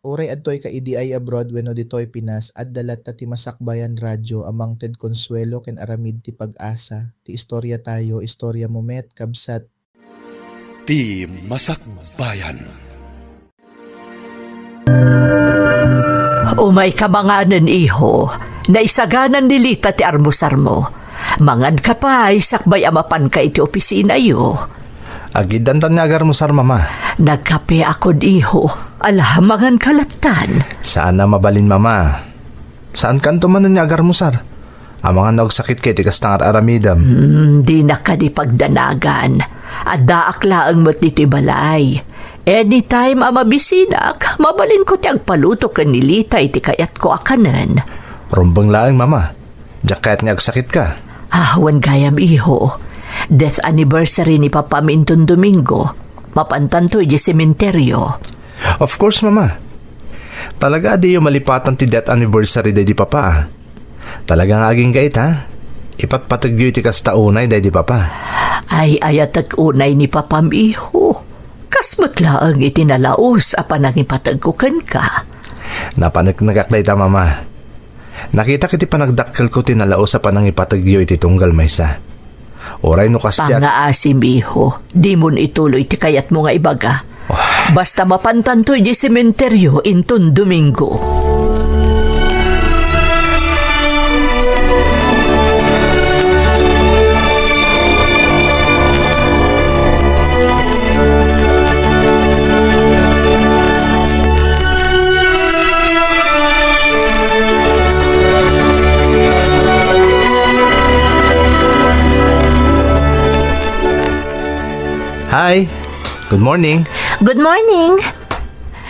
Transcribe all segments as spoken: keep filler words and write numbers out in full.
Uray adtoy ka idi ay abroad wenno ditoy Pinas, adda latta ti Masakbayan Radio a mangted konsuelo ken aramid ti pag-asa. Ti istorya tayo, istorya mo met, kabsat. Ti Masakbayan. Umayka manganen, iho. Naisaganan ni Lita ti armusarmo. Manganka pay sakbay a mapanka iti opisinayo. Agiddantan nga agarmusar, Mama. Nagkape akon, iho. Ala, manganka lattan. Saan a mabalin, Mama. Saankanto manen nga agarmusar? Amangan no agsakitka iti kasta nga ar-aramidem. Hmm, dinak kadi pagdanagan. Addaak laeng met ditoy balay. Anytime a mabisinak, mabalinko ti agpaluto ken ni Lita iti kayatko a kanen. Rumbeng laeng, Mama. Diak kayat nga agsakitka. Ah, wen gayam, iho. Death anniversary ni Papam inton Domingo. Mapantanto idiay sementeryo. Of course, Mama. Talaga a diyo malipatan ti death anniversary daydi Papa, ah. Talaga nga agingga ita, ipatpategyo iti kasta unay daydi Papa. Ay, ayatek unay ni Papam, iho. Kas met laeng iti nalaus a panangipategko kenka. Napaneknekak dayta, Mama. Nakitak iti panagdakkelko ti nalaus a panangipategyo iti tunggal maysa. Uray no kasdiak. Pangngaasim, iho. Dimon ituloy ti kayatmo nga ibaga. Oh. Basta mapantanto idiay sementeryo inton Domingo. Hi. Good morning. Good morning.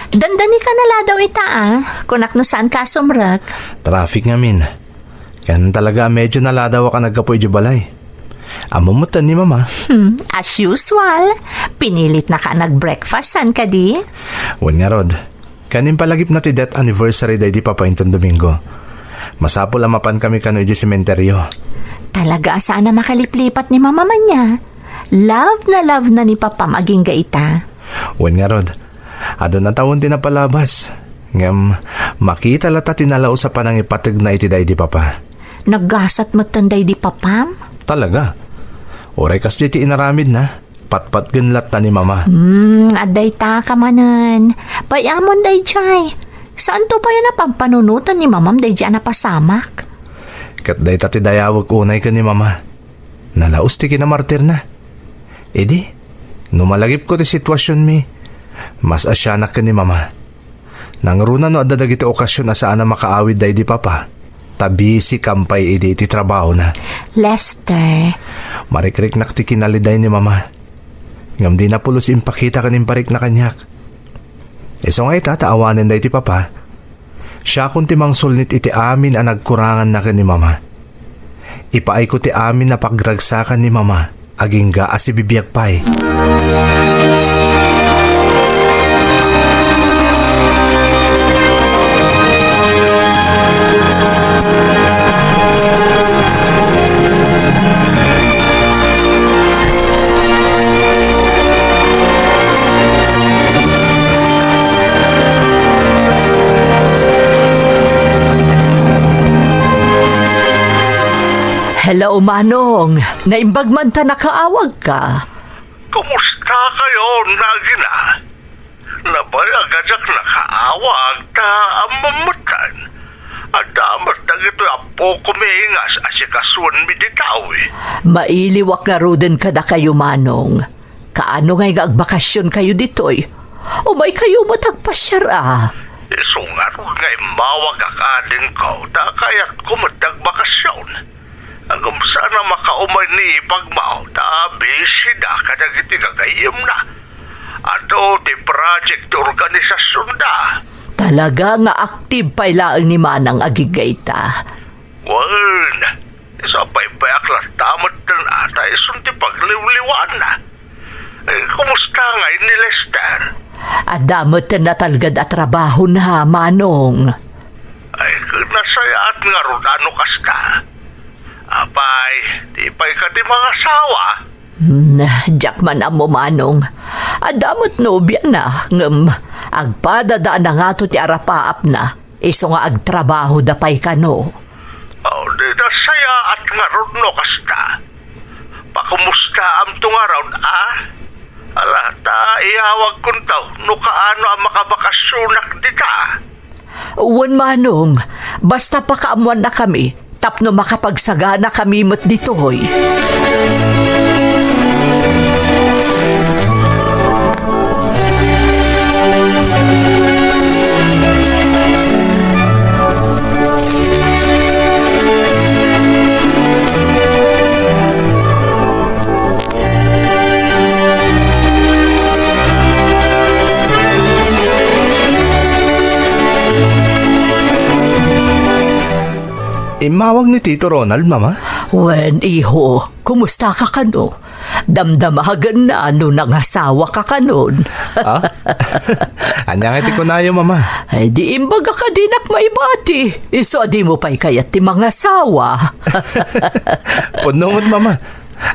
Dandanikan a ladaw ita, ah. Kunak no saanka a sumrek. Traffic ngamin. Ken talaga a medyo naladawak a naggapu idiay balay. Ammom metten ni Mama. Hmm, as usual. Pinilitnaka a nag-breakfast, saan kadi? Wen ngarud. Ken impalagipna ti death anniversary daydi Papa inton Domingo. Masapul a mapankami kano idiay sementeryo. Talaga a saan a makaliplipat ni Mama ania. Love na love na ni Papam agingga ita. Wen ngarud, adun a tawen ti napalabas. Ngem, makita latta ti nalaus a panangipategna iti daydi Papa. Naggasat metten daydi Papam? Talaga. Uray kasdi ti inaramidna, patpatgen latta ni Mama. Hmm, adda ita ka manen. Pay-amon daydiay. Saanto pay a napampanunotan ni Mamam daydiay a napasamak? Ket dayta ti dayawek unay ken ni Mama. Nalaus ti kinamartirna. Idi, no malagipko ti situasionmi, mas asianak ken ni Mama. Nangruna no adda dagiti okasion a saan a makaawid daydi Papa, ta busy kampay idi iti trabahona. Lester. Marikriknak ti kinaliday ni Mama. Ngem dina pulos impakita ken imparikna kaniak. Isu nga ita ta awanen daydi Papa, siakon ti mangsulnit iti amin a nagkuranganna ken ni Mama. Ipaayko ti amin a pagragsakan ni Mama, agingga a sibibiag pay. Hello, Manong. Naimbag man ta nakaawagka. Kumusta kayo, Nagina? Nabayag a diak nakaawag ta ammom metten. Adda met dagitoy a pokomi nga as-asikasuenmi dita, eh. Mailiwak ngaruden kadakayo, Manong. Kaano ngay nga agbakasionkayo ditoy? Umaykayo met agpasiar a. Isu ngarud nga immawagak, adingko, ta kayatko met agbakasion. Ngem saan a makaumay ni ipagmao ta busy da kadagiti gagayyemna. Adu ti project ti organisasionda. Talaga nga active pay laeng ni Manang agingga ita. Wen, sapay pay a klaro ta metten a ta isun ti pagliwliwaanna. Eh, kumusta ngay ni Lester? Adda met natalged a trabahona, Manong. Ay, nasayaat ngarud a no kasta. Apay, di pay kadi mangasawa? Hmm, diak man ammo, Manong. Adda met nobiana, ngem agpadadaanna ngato ti arapaapna, isu nga agtrabahoda pay kano. Oh, di nasayaat ngarud no kasta. Pakumustaamto ngarud, a? Ala, ta iyawagkonto no kaano a makabakasyonak dita. Wen, Manong, basta pakaammoannakami tapno makapagsaganakami met ditoy. Immawag ni Tito Ronald, Mama? Wen, iho, kumusta ka kano? Damdamagenna no nangasawa ka kanon. Ah? Ania nga ti kunayo, Mama? Ay, di imbaga ka dinak maibati. Isu a dimo pay kayat ti mangasawa. Pudno met, Mama.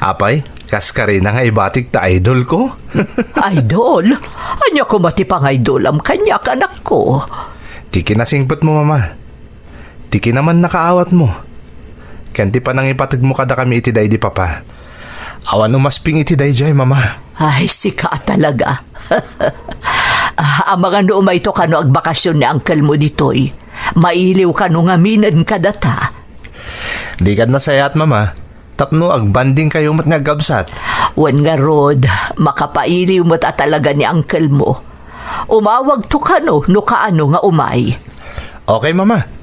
Apay, kas karina nga ibatik ta idol ko? Idol? Ania koma ti pangaidolam kaniak, anakko? Ti kinasingpetmo, Mama. Ti kinamannakaawatmo. Ken ti panangipategmo kadakami iti daydi Papa. Awan umasping iti daydiay, Mama. Ay, sika talaga. Ah, amangan no umayto kano agbakasyon ni uncle mo ditoy. Mailiw kano ngaminen kadata. Di kad nasayaat, Mama. Tapno agbanding kayo met nga agkabsat. Wen ngarud, makapailiw met a talaga ni uncle mo. Umawagto kano no kaano nga umay. Okay, Mama.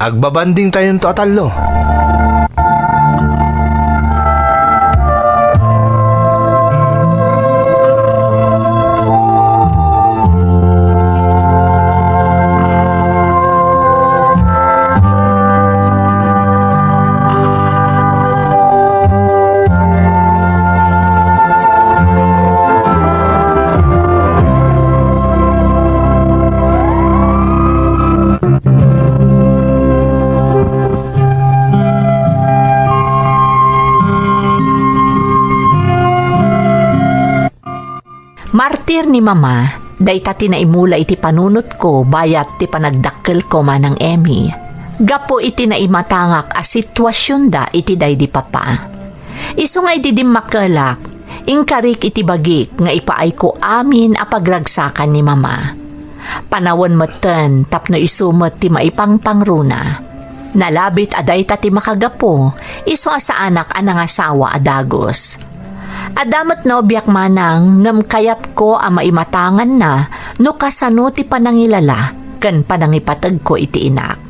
Agbabanding tayonto a tallo. Martir ni Mama, dayta ti naimula iti panunotko bayat ti panagdakkelko, Manang Emmy. Gapu iti naimatangak a situasionda iti daydi Papa. Isu nga idi dimmakkelak, inkarik iti bagik nga ipaayko amin a pagragsakan ni Mama. Panawen metten tapno isu met ti maipangpangruna. Nalabit a dayta ti makagapu, isu a saanak a nangasawa a dagus. Adda met nobiak, Manang, ngem kayatko a maimatanganna no kasano ti panangilala ken panangipategko iti inak.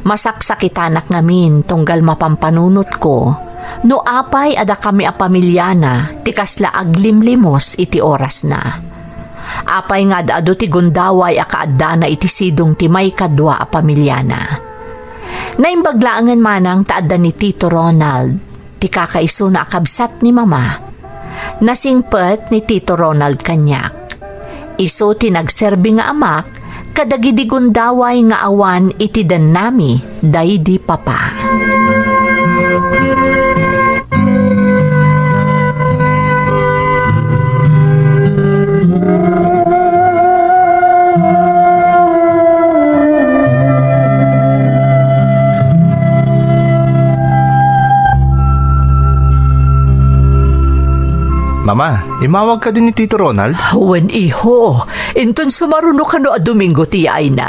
Masaksakitanak ngamin tunggal mapampanunotko no apay a dakami a pamiliana ti kasla aglimlimos iti orasna. Apay nga ad-adu ti gundaway a kaaddana iti sidong ti maikadua a pamiliana. Naimbag laengen, Manang, ta adda ni Tito Ronald, ti kakaisuna a kabsat ni Mama. Nasingpet ni Tito Ronald kaniak. Isu ti nagserbi nga amak kadagidi gundaway nga awan iti dennami daydi Papa. Mama, imawag kadi ni Tito Ronald? Wen, iho. Inton sumaruno kano a Domingo ti yaayna.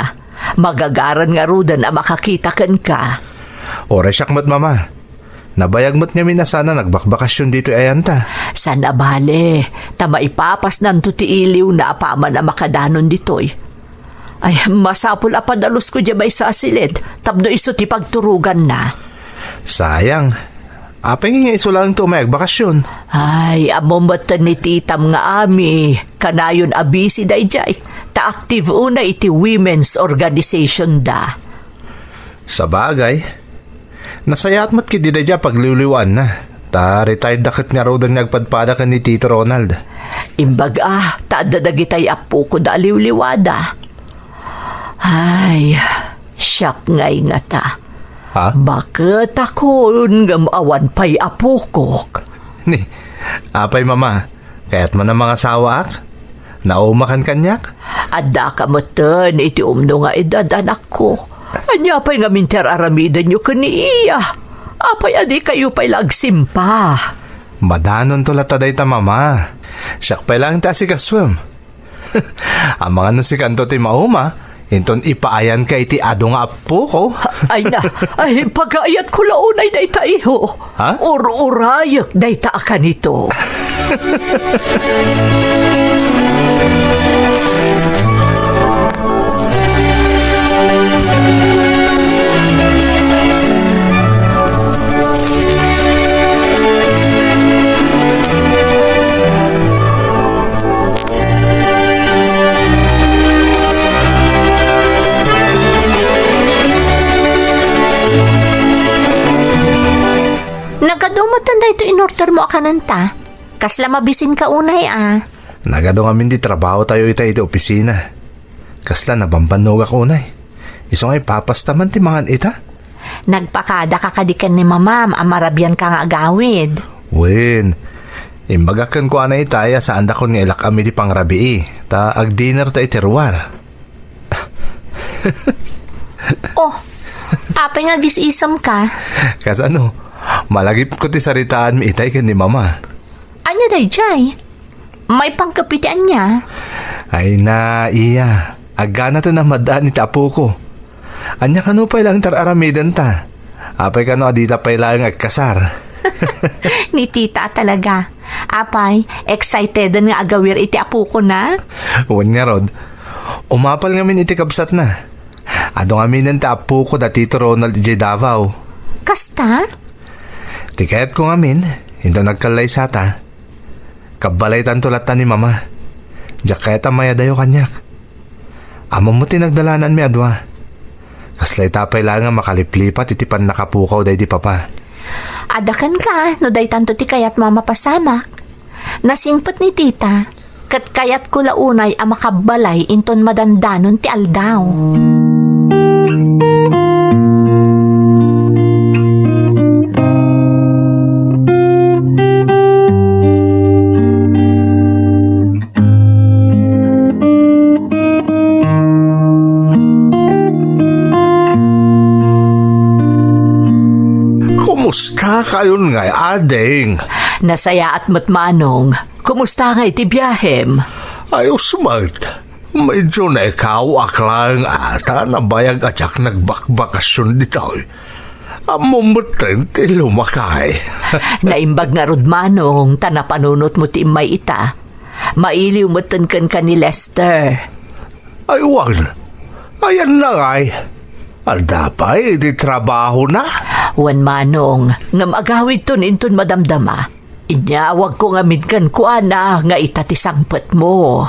Magagaran ngaruden a makakita kenka. Uray siak met, Mama. Nabayag met ngamin a saan a nagbakbakasyon ditoy ayanta. Saan a bale, ta maipapasnanto ti iliwna apaman a makadanon ditoy. Ay, masapul a padalusko diay maysa a siled tapno isu ti pagturoganna. Sayang. Apay nga isu laeng ti umay agbakasyon? Ay, ammom met ni titam nga Ami, kanayon a busy daydiay, ta active unay iti women's organization da. Sabagay, nasayaat met ketdi daydiay a pagliwliwaanna, ta retired da ket ngaruden nga agpadpada ken ni Tito Ronald. Imbaga, ta adda dagitay appokoda a liwliwada. Ay, siak ngay ngata. Ha? Baket akon ngem awan pay apokok. Ni, Apay, Mama, kayatmo a mangasawaak? Naumakan kaniak? Addaka metten iti umno nga edad, anakko. Ania pay ngamin ti ar-aramidenyo ken ni iya? Apay a dikayo pay la agsimpa? Madanonto latta dayta, Mama. Siak pay laeng ti asikasuem. Amangan no sikanto ti mauma, inton ipaayanka iti adu nga appoko. Ay na, ay, pagayatko la unay dayta, iho. Ha? Ur-urayek dayta a kanito. Nagadu metten daytoy inordermo a kanenta. Kasla mabisinka unay a. Nagadu ngamin ti trabahotayo ita iti opisina. Kasla nabambannogak unay. Isu nga ipapasta man ti mangan ita. Nagpakadaka kadi ken ni Mamam a marabianka nga agawid? Wen, imbagak kenkuana itay a saandakon nga ilak-am iti pangrabii, ta agdinerta iti ruar. Oh, apay nga agis-isemka? Kasano? Malagipko ti saritaanmi itay ken ni Mama. Ania daydiay? Maipanggep iti ania? Ay na, iya. Agganaten a maddaan iti apoko. Ania kano pay laeng ti ar-aramidenta? Apay kano a dita pay laeng agkasar? Ni tita a talaga. Apay, exciteden nga agawir iti apokona? Wen ngarud, umapal ngamin iti kabsatna. Adu ngaminen ti apoko da Tito Ronald idiay Davao. Kasta? Ti kayatko ngamin, inton agkallaysata, kabbalaytanto latta ni Mama. Diak kayat a mayadayo kaniak. Ammom met ti nagdalananmi a dua. Kasla ita pay laeng a makaliplipat iti pannakapukaw daydi Papa. Adda kenka no daytanto ti kayatmo a mapasamak. Nasingpet ni tita, ket kayatko la unay a makabbalay inton madandanon ti aldaw. Kumusta kayon ngay, ading? Nasayaat met, Manong. Kumusta ngay ti biahem? Ayos met. Medyo naikaw ak laeng a ta nabayag a diak nagbakbakasyon ditoy. Ammom metten ti lumakay. Naimbag ngarud, Manong, ta napanunotmo ti immay ita. Mailiw metten kenka ni Lester. Ay, wen. Ayanna ngay. Adda pay iti trabahona? Wen, Manong, ngem agawidton inton madamdama. Inyawagko ngamin kenkuana nga ita ti sangpetmo.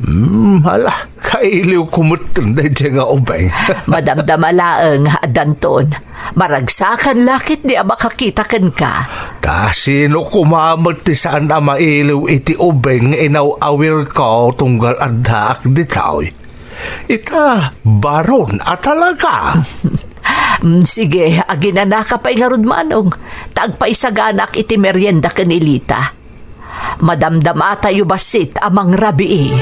Hmm, hala, kailiwko metten daydiay nga ubing. Madamdama laeng, addanton. Maragsakan la ketdi a makakita kenka. Ta sino koma met ti saan a mailiw iti ubing nga inaw-awirko tunggal addaak ditoy? Ita, baron a talaga. Mm, sige, aginanaka pay ngarud, Manong, ta agpaisaganak iti merienda ken ni Lita. Madamdamatayo bassit a mangrabii.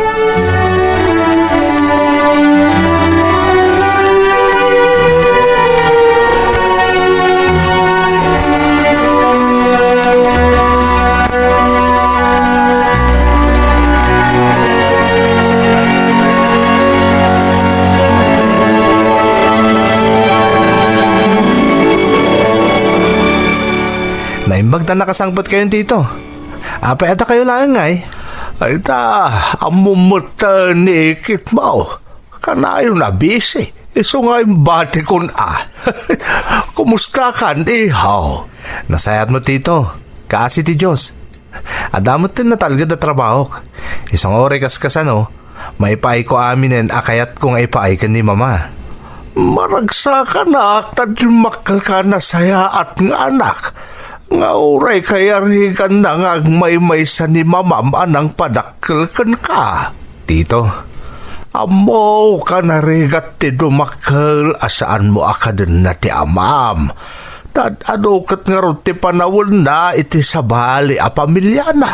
Naimbag ta nakasangpet kayon, Tito. Apay, adda kayo laeng ngay? Ay ta, ammom met ni ikitmo. Kanayon a busy. Isu nga imbatikon a. Kumusta kan, iho? Nasayaat met, Tito. Kaasi ti Dios. Adda met ti natalged a trabahok. Isu nga uray kaskasano, maipaayko aminen a kayatko nga ipaay ken ni Mama. Maragsakanak ta dimmakkelka a nasayaat nga anak, nga uray kayariganna nga agmaymaysa ni Mamam a nangpadakkel kenka. Tito, ammok a narigat ti dumakkel a saanmo a kadenna ti amam. Ad-adu ket ngarud ti panawenna iti sabali a pamiliana.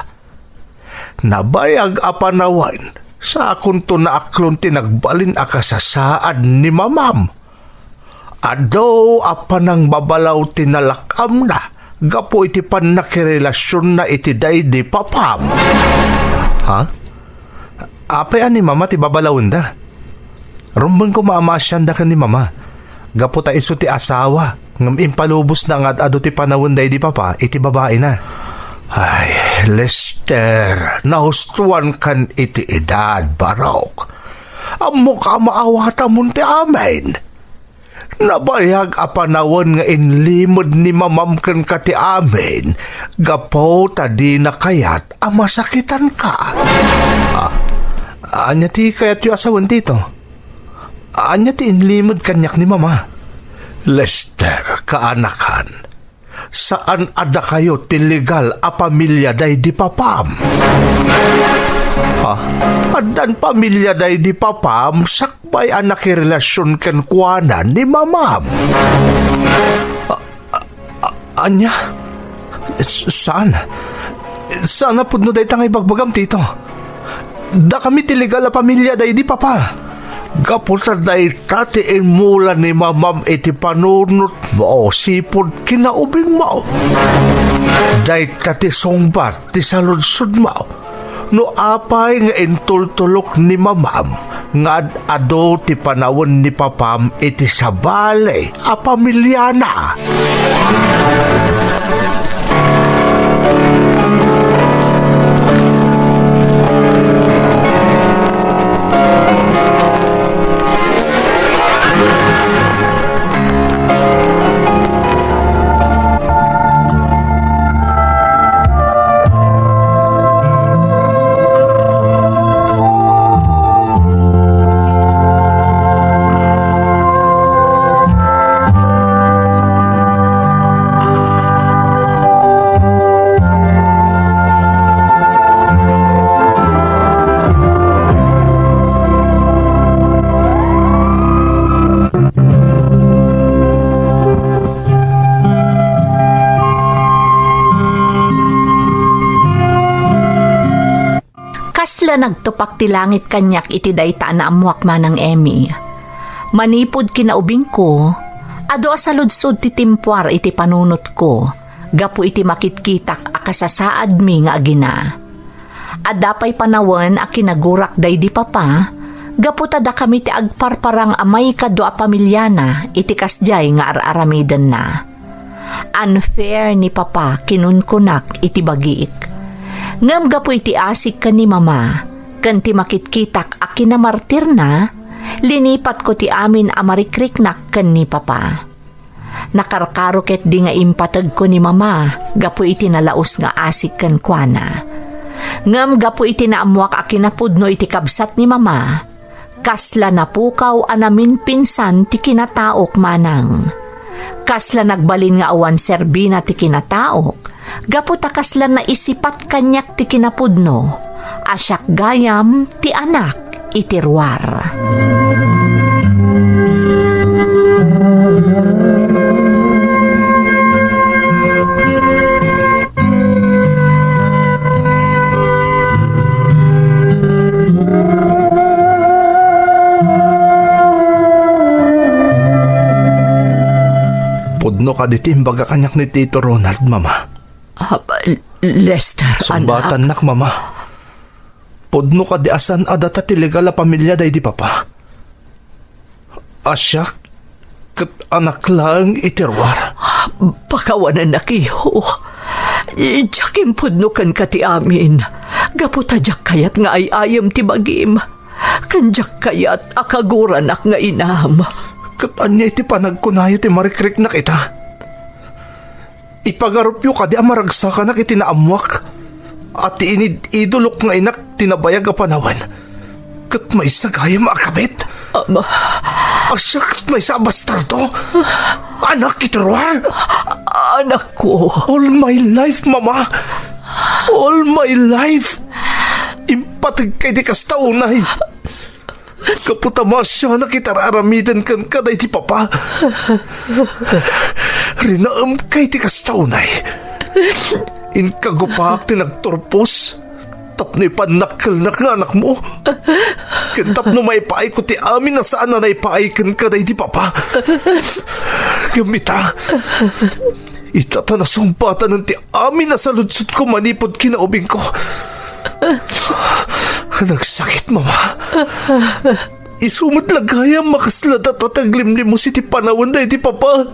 Nabayag a panawen, sakonto naaklon ti nagbalin a kasasaad ni mamam. Adu a panangbabalaw ti nalak-amna gapu iti pannakirelasionna iti daydi papam. Ha? Apay a ni mama ti babalawenda? Rumbeng koma a maasianda ken ni mama, gapu ta isu ti asawa, ngem impalubosna nga ad-adu ti panawen daydi papa iti babaina. Ay, Lester, nahustuankan iti edad, barok. Ammok a maawatamon ti amin. Nabayag a panawen nga inlimed ni mamam kenka ti amin gapu ta dina kayat a masakitanka. Ah, ania ti kayatyo a sawen, Tito? Ania ti inlimed kaniak ni mama? Lester, kaanakan, saan a dakayo ti legal a pamilia daydi papam. Ha? Addan pamilia daydi papam sakbay a nakirelasion kenkuana ni mamam. A-, a-, a-, ania? S-, saan? Saan a pudno dayta nga ibagbagam, Tito? Dakami ti legal a pamilia daydi papa. Gapu ta dayta ti immula ni mamam iti panunotmo, sipud kinaubingmo. Dayta ti sungbat ti saludsodmo. No apay nga intultulok ni mamam nga ad-adu ti panawen ni papam iti sabali a pamiliana. Kasla nagtupak ti langit kaniak iti dayta a naammoak, Manang Emmy. Manipud kinaubingko, adu a saludsod ti timpuar iti panunotko gapu iti makitkitak a kasasaadmi nga agina. Adda pay panawen a kinagurak daydi papa gapu ta dakami ti agparparang a maikadua a pamiliana iti kasdiay nga ar-aramidenna. Unfair ni Papa, kinunkunak iti bagiik. Ngem gapu iti asik ken ni Mama, ken ti makitkitak a kinamartirna, linipatko ti amin a marikriknak ken ni Papa. Nakarkaro ketdi nga impategko ni Mama gapu iti nalaus nga asik kenkuana. Ngem gapu iti naammoak a kinapudno iti kabsat ni Mama, kasla napukaw a naminpinsan ti kinataok, Manang. Kasla nagbalin nga awan serbina ti kinataok, gapu ta kasla naisipat kaniak ti kinapudno a siak gayam ti anak iti ruar. Pudno kadi ti imbaga kaniak ni Tito Ronald, Mama? Ah, Lester, anak. Sungbatannak, Mama. Pudno kadi a saan a data ti legal a pamilia daydi Papa? A siak ket anak laeng iti ruar. Pakawanennak, iho. Diak impudno kenka ti amin, gapu ta diak kayat nga ay-ayem ti bagim, ken diak kayat a kaguranak nga inam. Ket ania iti panagkunayo ti marikriknak ita? Ipagarupyo kadi a maragsakanak iti naammoak a ti inid-idolok nga inak ti nabayag a panawen ket maysa gayam a kabit? Ama. A siak ket maysa a bastardo? Anak iti ruar? Anakko. All my life, Mama. All my life. Impategka iti kasta unay. Gapu ta maasianak iti ar-aramiden kenka daydi Papa. Rinaemka iti kasta unay. Inkagupaak ti nagturpos tapno ipannakkelnak nga anakmo. Ken tapno maipaayko ti amin a saan a naipaay kenka daydi papa. Ngem ita, ita ta nasungbatanen ti amin a saludsodko manipud kinaubingko. Nagsakit, Mama. Isu met la gayam a kasla data ti aglimlimos iti panawen daydi papa.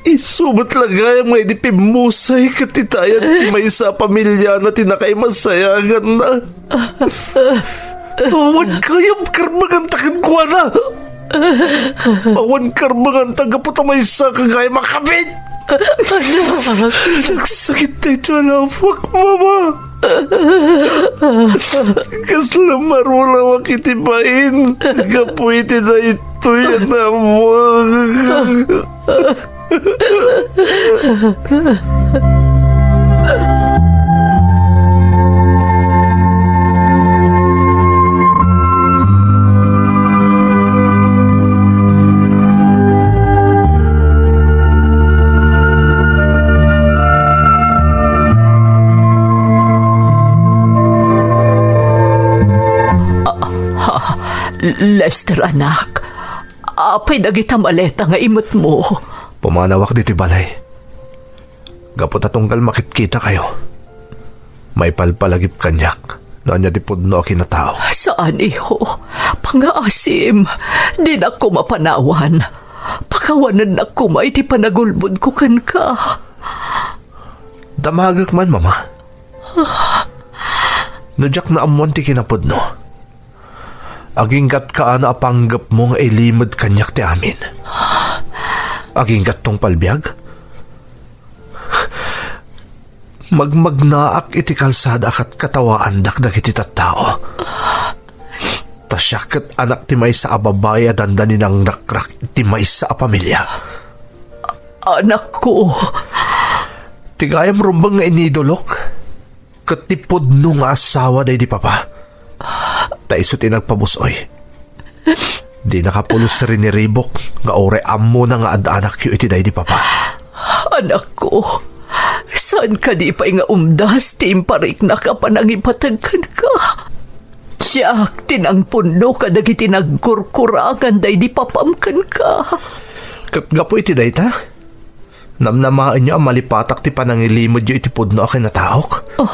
Isu met la gayam nga idi pimmusay ket itayan ti maysa a pamiliana ti nakaimasayaganna. Awan gayam karbenganta kenkuana. Awan karbenganta gapu ta maysa ka gayam a kabit. Anak. Nagsakit daytoy a naammoak, Mama. Kasla marulawak iti bain gapu iti daytoy a naammoak. Ah, ah, Lester, anak, apay dagita maleta nga imetmo? Pumanawak ditoy balay. Gapu ta tunggal makitkitakayo, maipalpalagip kaniak no ania ti pudno a kinataok. Saan, iho. Pangaasim, dinak koma panawan. Pakawanennak koma iti panagulbodko kenka. Damagek man, Mama. No diak naammuan ti kinapudno, aginggatka a no a panggepmo nga ilimed kaniak ti amin. Aginggattong palbiag? Magmagnaak iti kalsada a katkatawaandak dagiti tattao. Ta siak ket anak ti maysa a babai a dandani nangrakrak iti maysa a pamilia. Anakko. Ti gayam rumbeng nga inidolok ket ti pudno nga asawa daydi papa. Ta isu ti nagpabus-oy. Dinaka pulos riniribuk nga uray ammona nga ad-anakyo iti daydi papa. Anakko, saan kadi pay nga umdas ti impariknak a panangipateg kenka? Siak ti nangpunno kadagiti nagkurkurangan daydi papam kenka. Ket gapu iti dayta, namnamaenyo a malipatak ti panangilimedyo iti pudno a kinataok. Oh.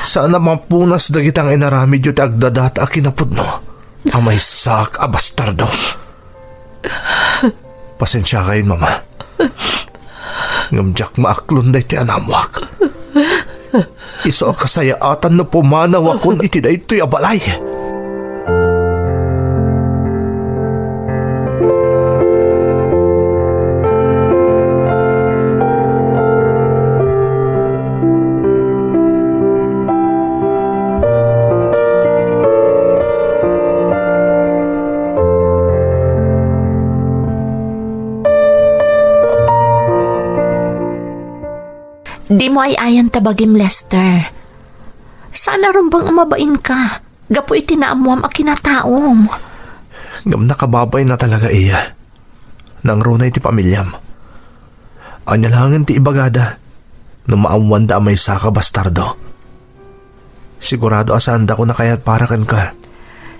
Saan a mapunas dagita nga inaramidyo ti agdadata a kinapudno a maysaak a bastardo. Pasensiakayon, Mama. Ngem diak maaklon daytoy a naammoak. Isu a kasayaatan no pumanawakon iti daytoy a balay. Dimo ay-ayan ta bagim, Lester. Saan a rumbeng a mabainka gapu iti naammoam a kinataom. Ngem nakababain a talaga iya. Nangruna iti pamiliam. Ania laengen ti ibagada no maammoanda a maysaka bastardo? Sigurado a saandakon a kayat para kenka.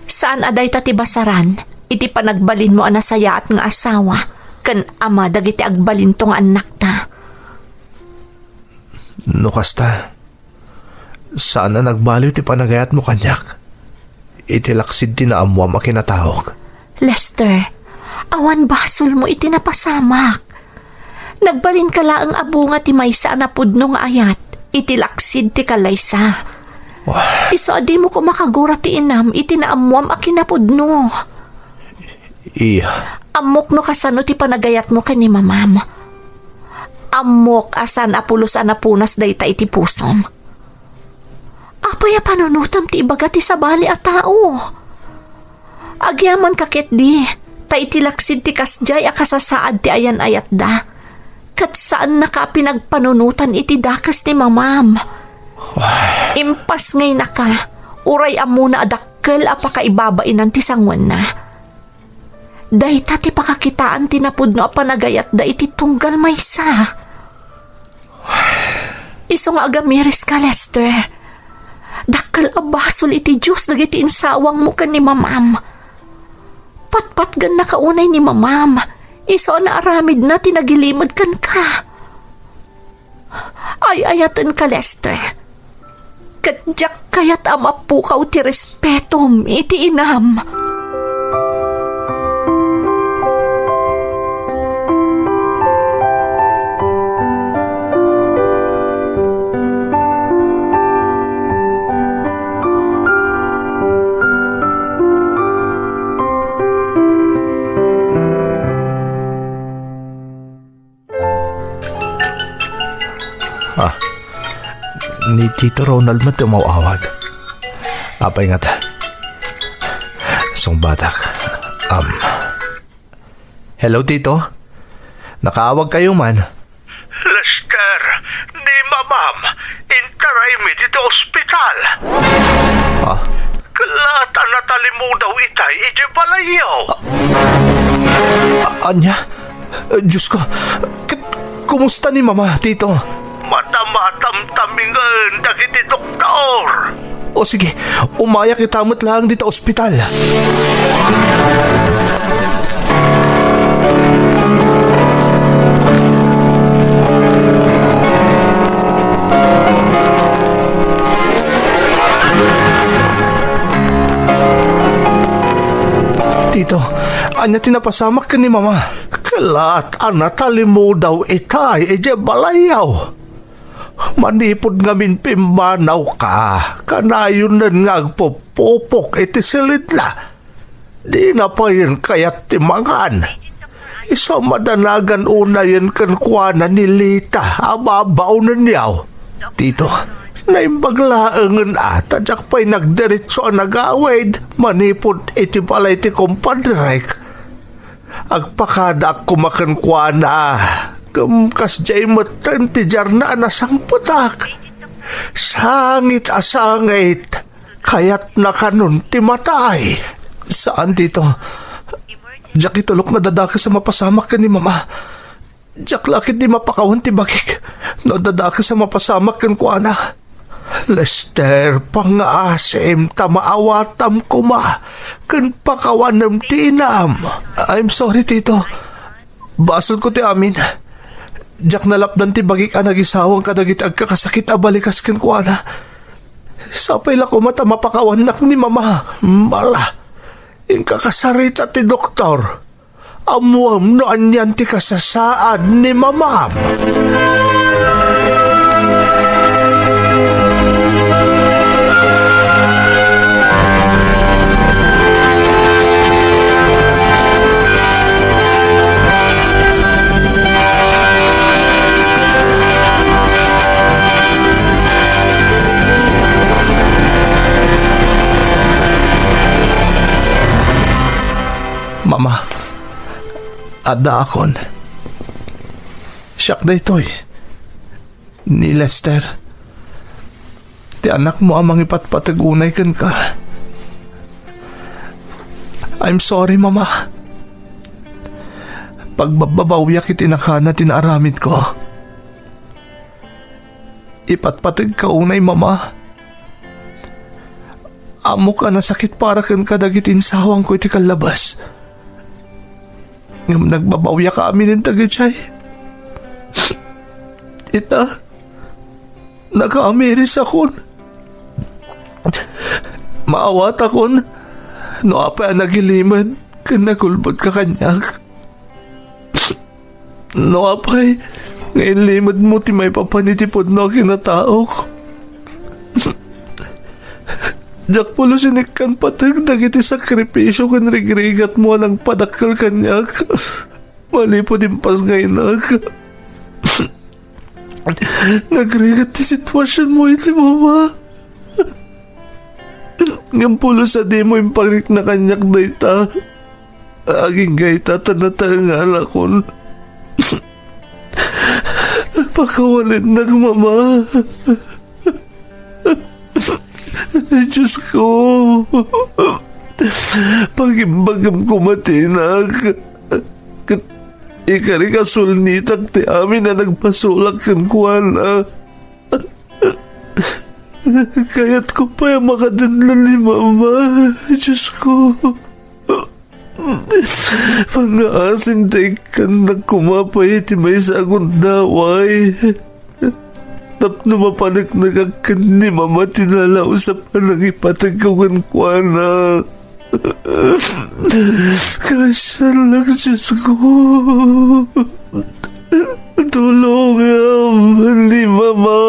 Saan a dayta ti basaran iti panagbalinmo a nasayaat nga asawa ken ama dagiti agbalinto nga annakta. No kasta, saan a nagbaliw ti panagayatmo kaniak iti laksid ti naammoam a kinataok. Lester, awan basolmo iti napasamak. Nagbalinka laeng a bunga ti maysa a napudno nga ayat iti laksid ti kalaysa. Wah. Isu a dimo koma kagura ti inam iti naammoam a kinapudno. Iya. Ammok no kasano ti panagayatmo ken ni mamam. Ammok a saan a pulos a napunas dayta iti pusom. Apay a panunotam ti ibaga ti sabali a tao? Agyamanka ketdi, ta iti laksid ti kasdiay a kasasaad ti ayan-ayatda, ket saannaka a pinagpanunotan iti dakes ni mamam. Impasngaynaka, uray ammona a dakkel a pakaibabainan ti sangoanna. Dayta ti pakakitaan ti napudno a panagayatda iti tunggal maysa. Isu nga agamiriska, Lester. Dakkel a basol iti Dios dagiti insawangmo ken ni mamam. Patpatgannaka unay ni mamam. Isu a naaramidna ti nagilimed kenka. Ay-ayatenka, Lester. Ket diak kayat a mapukaw ti respetom iti inam. Ah, ni Tito Ronald met ti umaw-awag. Apay ngata? Sungbatak. Um, hello, Tito? Nakaawag kayo man? Lester, ni mamam, intaraymi ditoy ospital. Ah? Kalaat a natalimudaw itay iti balayyo. Ah, anya? Eh, Diyos ko, k-, kumusta ni Mama, Tito? Matamatamtamingen dagiti doktor. O sige, umayak ita met laeng dita ospital. Tito, ania ti napasamak ken ni Mama? Kalaat a natalimudaw itay idiay balayyo. Manipud ngamin pimmanawka, kanayonen nga agpupupok iti silidna. Dina payen kayat ti mangan. Isu a madanagan unayen kenkuana ni Lita a babaonenyo. Tito, naimbag laengen a ta diak pay nagdiretso a nagawid manipud iti balay ti kumpadrek. Agpakadaak koma kenkuana, ngem kasdiay metten ti diarna a nasangpetak. Sangit a sangit, kayatna kanon ti matay. Saan, Tito. Diak itulok nga dadakes a mapasamak ken ni Mama. Diak la ketdi mapakawan ti bagik no dadakes a mapasamak kenkuana. Lester, pangngaasim ta maawatam koma ken pakawanem ti inam. I'm sorry, Tito. Basolko ti amin. Diak nalapdan ti bagik a nagisawang kadagiti agkakasakit a balikas kenkuana. Sapay la koma ta mapakawannak ni Mama. Mala, inka kasarita ti doktor. Ammuem no anian ti kasasaad ni Mamam. Mama, addaakon. Siak daytoy, ni Lester. Ti anakmo a mangipatpateg unay kenka. I'm sorry, Mama. Pagbabbabawiak iti nakana ti naaramidko. Ipatpategka unay, Mama. Ammok a nasakit para kenka dagiti insawangko iti kallabas. Ngem nagbabawiak amin dagiti ay. Ita, nakaamirisakon. Maawatakon no apay a nagilimed ken nagulbodka kaniak. No apay nga inlimedmo ti maipapan iti pudno a kinataok. Diak pulos inikkan pateg dagiti sakripisio ken rigrigatmo a nangpadakkel kaniak. Manipud impasngaynak. Nagrigat ti situasionmo iti Mama. Ngem pulos a dimo imparikna kaniak dayta. Agingga ita ta nataenganakon. Pakawanennak, Mama. Diosko. Pagimbagem koma ti inak, ket ikarik a sulnitak ti amin a nagpasulak kenkuana. Kayatko pay a makadennlan ni Mama, Diosko. Pangngaasim ta ikkannak koma pay iti maysa a gundaway tapno mapaneknekak ken ni Mama ti nalaus a panangipategko kenkuana. Kaasiannak, Diosko. Tulongam ni Mama.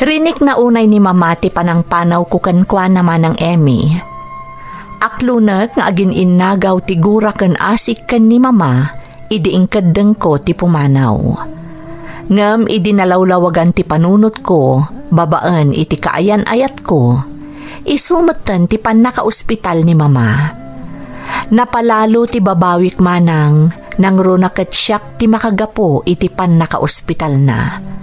Rinikna unay ni Mama ti panangpanawko kenkuana, Manang Emmy. Aklonek nga agin-innagaw ti gura ken asik ken ni Mama idi inkeddengko ti pumanaw. Ngem idi nalawlawagan ti panunotko babaen iti kaayan-ayatko, isu metten ti pannakaospital ni Mama. Napalalo ti babawik, Manang, nangruna ket siak ti makagapu iti pannakaospitalna.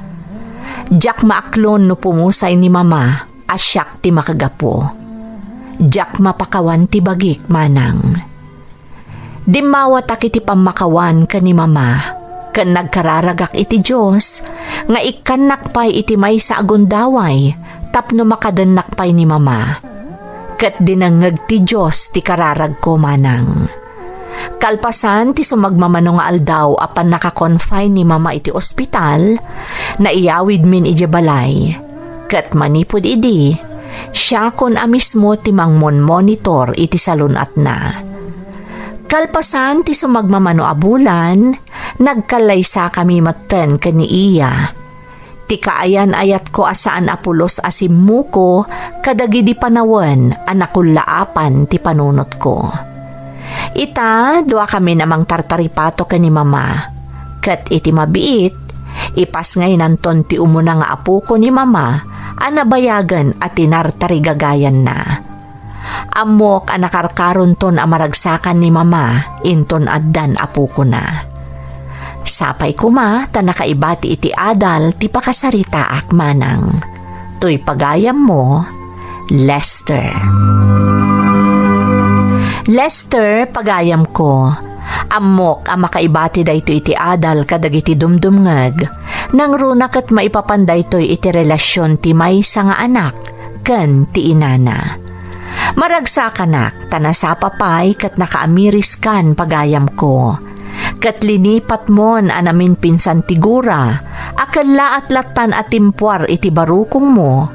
Diak maaklon no pumusay ni Mama a siak ti makagapu. Diak mapakawan ti bagik, Manang. Dimmawatak iti pammakawan ken ni Mama, ken nagkararagak iti Dios nga ikkannak pay iti maysa a gundaway tapno makadennak pay ni Mama. Ket dinengngeg ti Dios ti kararagko, Manang. Kalpasan ti sumagmamano nga aldaw a pannaka-confine ni Mama iti ospital, naiyawidmin idiay balay. Ket manipud idi, siakon a mismo ti mangmonmonitor iti salun-atna. Kalpasan ti sumagmamano a bulan, nagkallaysakami metten ken ni iya. Ti kaayan-ayatko a saan a pulos a simmuko kadagidi panawen a nakullaapan ti panunotko. Ita, duakamin a mangtartaripato ken ni Mama. Ket iti mabiit, ipasngaynanton ti umuna nga apoko ni Mama a nabayagen a tinartarigagayanna. Ammok a nakarkaronton a maragsakan ni Mama inton addan apokona. Sapay koma ta nakaibati iti adal ti pakasaritaak, Manang. Toy pagayammo, Lester. Lester, pagayamko, ammok a makaibati daytoy iti adal kadagiti dumdumngeg, nangruna ket maipapan daytoy iti relasion ti maysa nga anak ken ti inana. Maragsakanak ta nasapa pay ket nakaamiriskan, pagayamko. Ket linipatmon a naminpinsan ti gura a kellaat lattan a timpuar iti barukongmo,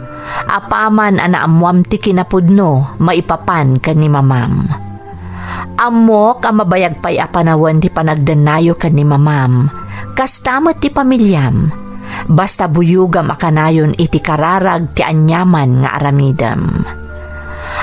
apaman a naammoam ti kinapudno maipapan ken ni Mamam. Ammok a mabayag pay a panawen ti panagdennayo ken ni Mamam, kasta met ti pamiliam. Basta buyogam a kanayon iti kararag ti aniaman nga aramidem.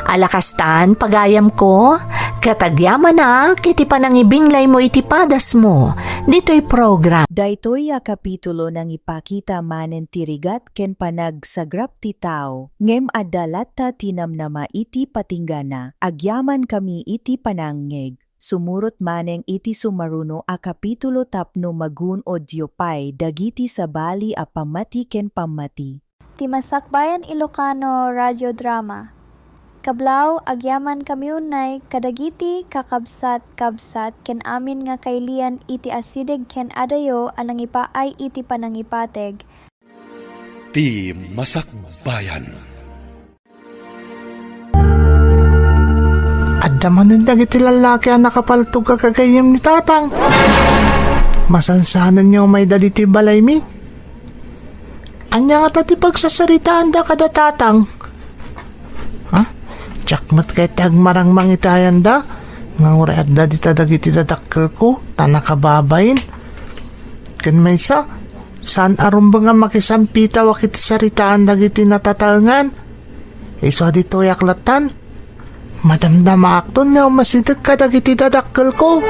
Ala kastan, pagayamko, ket agyamanak iti panangibinglaymo iti padasmo ditoy program. Daytoy a kapitulo nangipakita manen ti rigat ken panagsagrap ti tao, ngem adda latta ti namnama iti patinggana. Agyamankami iti panangngeg. Sumurot manen iti sumaruno a kapitulo tapno magun-odyo pay dagiti sabali a pammati ken pammati. Ti Masakbayan Ilocano Radio Drama. Kablaw, agyamankami unay kadagiti kakabsat-kabsat ken amin nga kailian iti asideg ken adayo a nangipaay iti panangipateg. Ti Masakbayan. Adda manen dagiti lallaki a nakapaltog a gagayyem ni Tatang. Masansananyo umayda ditoy balaymi. Ania ngata ti pagsasaritaanda kada Tatang? Ha? Diak met kayat ti agmarangmang iti ayanda, nga uray adda dita dagiti dadakkelko, ta nakababain. Ken maysa, saan a rumbeng a makisampitaw a ket saritaan dagiti natataengan. Isu a ditoyak lattan, madamdamaakton nga umasideg kadagiti dadakkelko.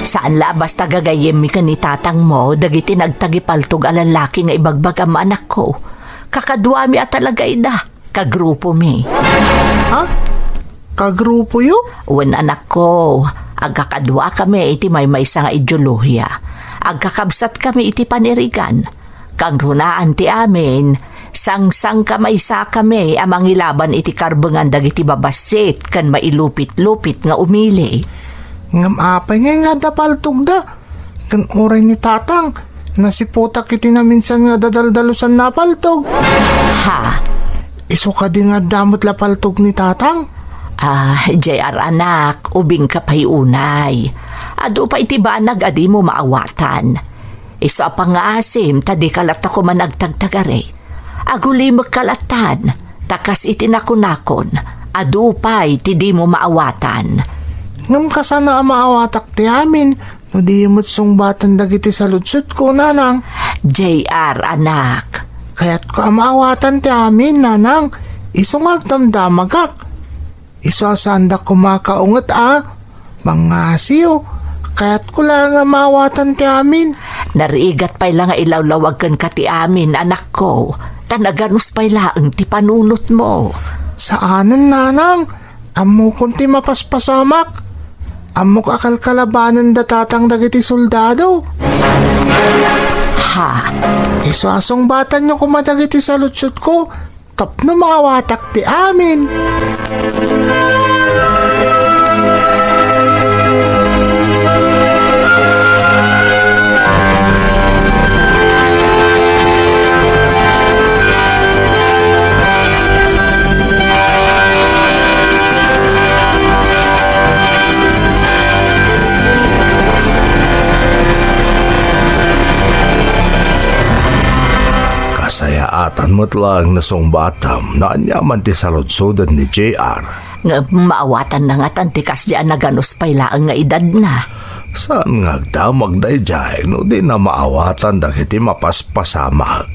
Saan la a basta gagayyemmi ken ni tatangmo dagiti nagtagipaltog a lallaki nga ibagbagam, anakko. Kakaduami a talagayda. Kagrupomi. Ha? Kagrupoyo? Wen, anakko, agkakaduakami iti maymaysa nga ideolohiya. Agkakabsatkami iti panirigan. Kangrunaan ti amin, sangsangkamaysakami a mangilaban iti karbengan dagiti babassit ken mailupit-lupit nga umili. Ngem apay ngay nga adda paltogda? Ken uray ni Tatang, nasiputak iti naminsan nga dadaldalusanna a paltog. Ha? Isu kadi nga adda met la paltog ni Tatang? Ah, J R anak, ubingka pay unay. Adu pay ti banag a dimo maawatan. Isu a pangngaasim ta dika latta koma agtagtagari. Agulimekka lattan, ta kas iti nakunakon, adu pay ti dimo maawatan. Ngem kasano a maawatak ti amin no diyo met sungbatan dagiti saludsodko, nanang? J R, anak. Kayatko a maawatan ti amin, nanang. Isu nga agdamdamagak. Isu a saanda koma kaunget a mangngasiyo. Kayatko laeng a maawatan ti amin. Narigat pay la nga ilawlawag kenka ti amin, anakko, ta naganus pay laeng ti panunotmo. Saanen, nanang. Ammokon ti mapaspasamak. Ammok a kalkalabanen da tatang dagiti soldado. Ha? Isu a sungbatanyo koma dagiti saludsodko. Tapno maawatak ti amin. Kasayaatan met laeng no sungbatam no ania man ti saludsoden ni J R. Ngem maawatanna ngatan ti kasdi a naganus pay laeng nga edadna. Saan nga agdamag daydiay no dina maawatan dagiti mapaspasamak.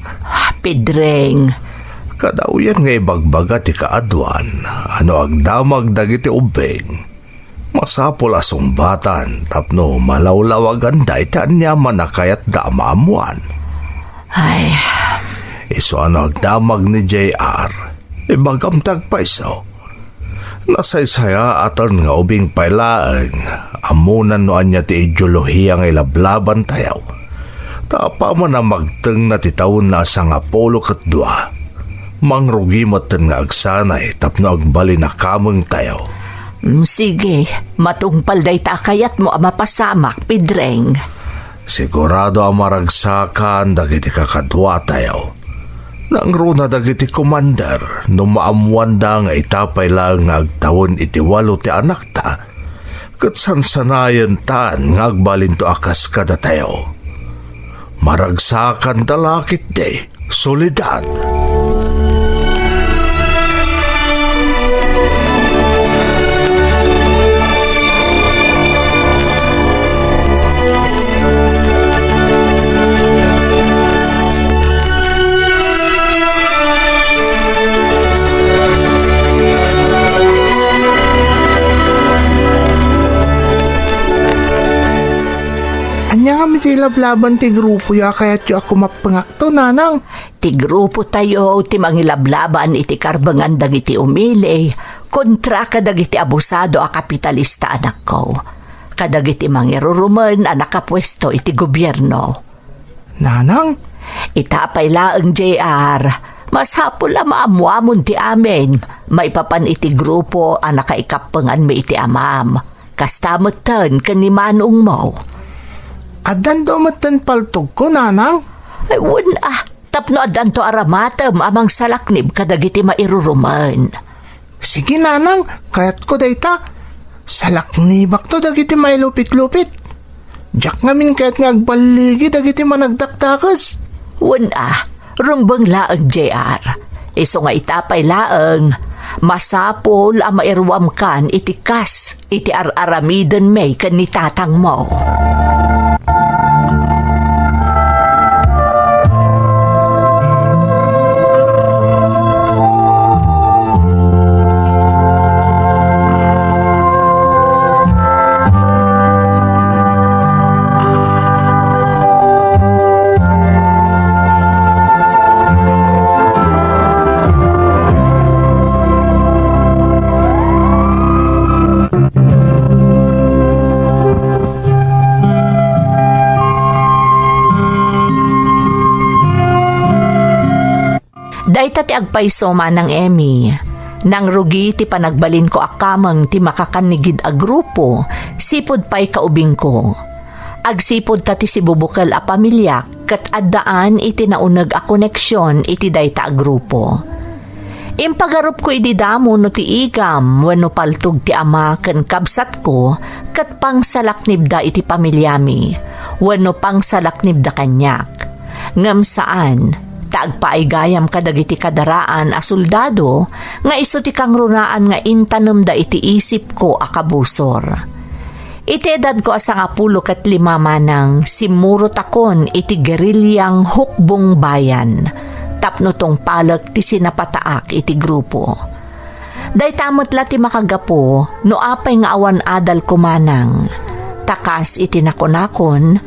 Pedreng. Kadawyan nga ibagbaga ti kaaduan a no agdamag dagiti ubbing, masapul a sungbatan tapno malawlawaganda iti aniaman a kayatda a maammoan. Ay. Isu a no agdamag ni J R, ibagam ti agpayso. Nasaysayaaten nga ubing pay laeng, ammonan no ania ti ideolohiya nga ilablabantayo. Ta apaman a magtengna ti tawenna a sangapulo ket dua, mangrugi metten nga agsanay tapno agbalin a kamengtayo. Mm, sige, matungpal dayta a kayatmo a mapasamak, Pedreng. Sigurado a maragsakan dagiti kakaduatayo. Nangruna dagiti komander no maammoanda nga ita pay laeng nga agtawen iti walo ti anakta, ket sansanayentan nga agbalinto a kas kadatayo. Maragsakanta la ketdi, Soledad. Ilablaban ti grupoyo a kayatyo a kumappengakto, nanang. Ti grupotayo ti mangilablaban iti karbengan dagiti umili kontra kadagiti abusado a kapitalista, anakko, kadagiti mangirurumen a nakapuesto iti gobierno. Nanang? Ita pay laeng, J R, masapul a maammoamon ti amin maipapan iti grupo a nakaikappenganmi iti amam. Kasta metten ken ni manongmo. Addanto metten paltogko, nanang? Ay, wen a, tapno addanto aramatem a mangsalaknib kadagiti mairurumen. Sige, nanang, kayatko dayta. Salaknibakto dagiti mailupitlupit. Diak ngamin kayat nga agballigi dagiti managdakdakes. Wen a, rumbeng laeng, J R. Isu nga ita pay laeng, masapul a mairuamkan iti kas iti ar-aramidenmi ken ni tatangmo. Dayta ti agpayso, Manang Emmy. Nangrugi ti panagbalinko a kameng ti makakannigid a grupo, sipud pay kaubingko. Agsipud ta ti sibubukel a pamiliak ket addaan iti nauneg a koneksion iti dayta a grupo. Impagarupko idi damo no ti igam wenno paltog ti ama ken kabsatko ket pangsalaknibda iti pamiliami wenno pangsalaknibda kaniak. Ngem saan, ta agpaaygayam kadagiti kadaraan a soldado nga isu ti kangrunaan nga intanemda iti isipko a kabusor. Iti edadko a sangapulo ket lima manang, simmurotakon iti guerrillang Hukbong Bayan tapno tungpalek ti sinapataak iti grupo. Dayta met la ti makagapu no apay nga awan adalko manang. Ta kas iti nakunakon,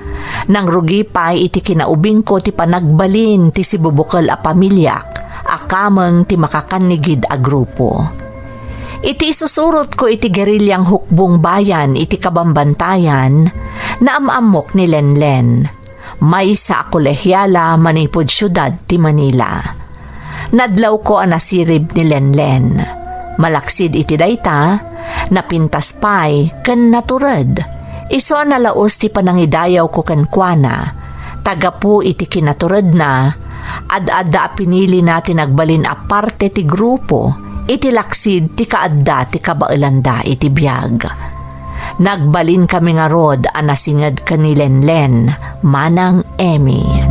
nangrugi pay iti kinaubingko ti panagbalin ti sibubukel a pamiliak a kameng ti makakannigid a grupo. Iti isusurotko iti guerrillang Hukbong Bayan iti kabambantayan, naam-ammok ni Lenlen, maysa a kolehiala manipud siudad ti Manila. Nadlawko a nasirib ni Lenlen. Malaksid iti dayta, napintas pay ken natured. Isu a nalaus ti panangidayawko kenkuana. Ta gapu iti kinaturedna, ad-adda a pinilina ti nagbalin a parte ti grupo iti laksid ti kaadda ti kabaelanda iti biag. Nagbalinkami ngarud a nasinged ken ni Lenlen, Manang Emmy.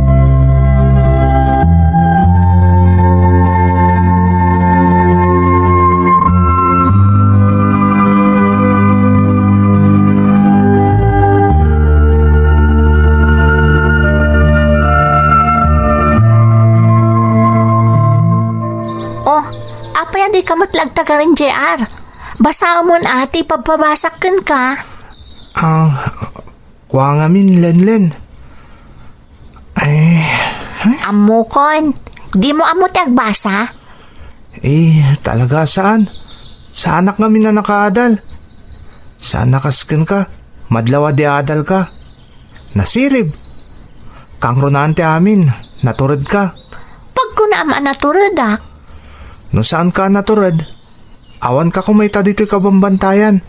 Oh, apay a dika met la agtagaren, J R? Basaemon a ti ipabpabasak kenka. Ah, kua ngamin, Lenlen. Eh, eh? Ammokon, dimo ammo ti agbasa? Eh, talaga saan. Saanak ngamin a nakaadal. Saan a kas kenka, madlaw a di adalka. Nasirib. Kangrunaan ti amin, naturedka. Pagkunaam a naturedak. No saanka a natured, awanka koma ita ditoy kabambantayan.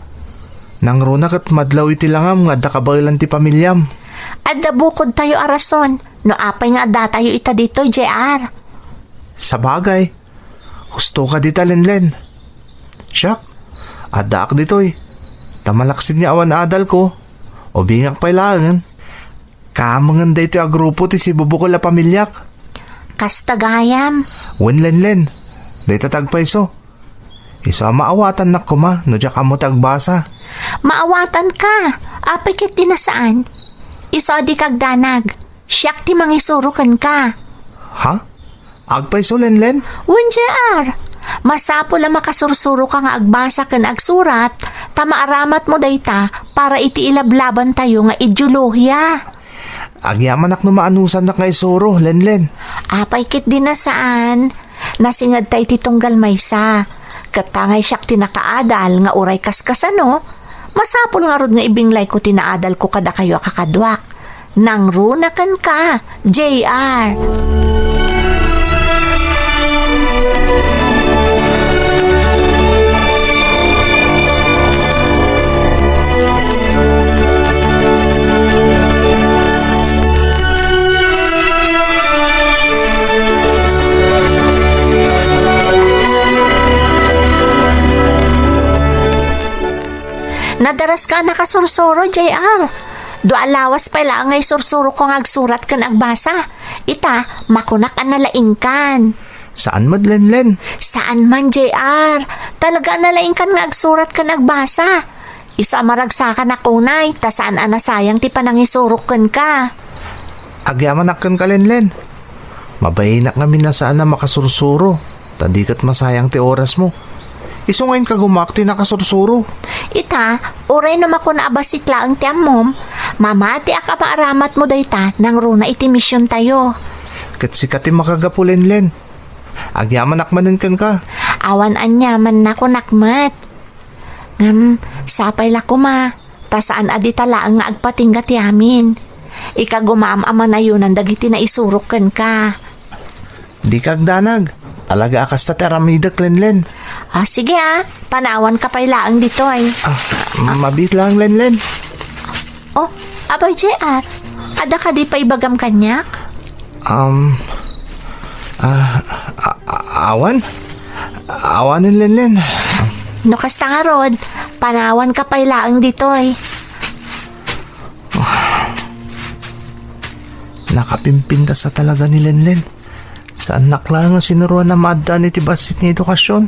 Nangruna ket madlaw iti langam nga adda kabaelan ti pamiliam. Adda bukodtayo a rason no apay nga addatayo ita ditoy, J R. Sabagay, hustoka dita, Lenlen. Siak, addaak ditoy. Ta malaksid nga awan adalko, ubingak pay laengen. Kamengen daytoy a grupo ti sibubukel a pamiliak. Kasta gayam. Wen, Lenlen, dayta ti agpayso. Isu a maawatannak koma no diak ammo ti agbasa. Maawatanka. Apay ket di nasaan? Isu a dika agdanag. Siak ti mangisuro kenka. Ha? Agpayso, Lenlen? Wen, J R. Masapul a makasursuroka nga agbasa ken agsurat, ta maaramatmo dayta para iti ilablabantayo nga ideolohiya. Agyamanak no maanusannak nga isuro, Lenlen. Apay ketdi a saan? Nasingedta iti tunggal maysa. Ket ta ngay siak ti nakaadal nga uray kaskasano, masapul ngarud nga ibinglayko ti naadalko kadakayo a kakaduak. Nangruna kenka, J R. Nadaraska a nakasursuro, J R. Dua a lawas pay laeng nga isursuroko nga agsurat ken agbasa. Ita, makunak a nalaingkan. Saan met, Lenlen? Saan man, J R. Talaga a nalaingkan nga agsurat ken agbasa. Isu a maragsakanak unay, ta saan a nasayang ti panangisurok kenka. Agyamanak kenka, Lenlen. Mabainak ngamin a saan a makasursuro, ta di ket masayang ti orasmo. Isu nga inkagumaak ti nakasursuro. Ita, uray no makuna a bassit laeng ti ammom, mamatiak a maaramatmo dayta nangruna iti misiontayo. Ket sika ti makagapu, Lenlen. Agyamanak manen kenka. Awan aniamanna, kunak met. Ngem, sapay la koma, ta saan a dita laeng nga agpatingga ti amin. Ikagumaam a manayonan dagiti naisurok kenka. Dika agdanag. Talaga a kasta ti aramidek, Lenlen. Ah, sige ah, panawanka pay laeng ditoy. Ah, mabiit laeng, Lenlen. Oh, abay, J R, adda kadi paibagam kaniak? Um, ah, a- a- awan? Awanen, Lenlen. No kasta ngarud, panawanka pay laeng ditoy. Nakapimpintas a talaga ni Lenlen. Saannak laeng nga sinuroan a maaddaan iti bassit nga edukasyon.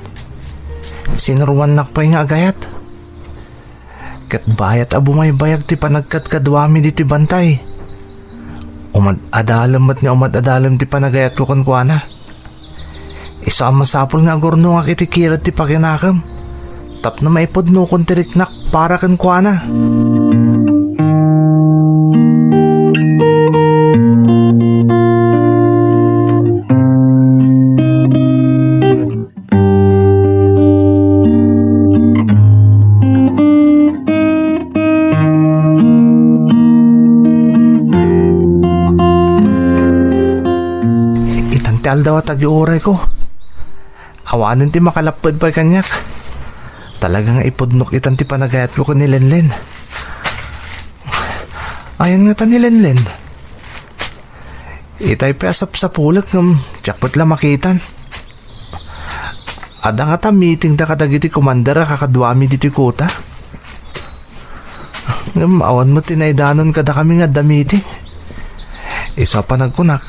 Sinuroannak pay nga agayat. Ket bayat a bumaybayag ti panagkadkaduami ditoy bantay. Umad-adalem met nga umad-adalem ti panagayatko kenkuana. Isu a masapul nga agurnongak iti kired ti paginakem tapno maipudnokon ti riknak para kenkuana. Itan ti aldaw a tagiurayko. Awanen ti makalapped pay kaniak. Talaga nga ipudnok itan ti panagayatko ken ni Lenlen. Ayan ngata ni Lenlen. Itay pay a sapsapulek ngem diak met la makitan. Adda ngata meetingda kadagiti commander a kakaduami ditoy kuta. Ngem awan met ti naidanon kadakami nga adda meeting. Isu a panagkunak,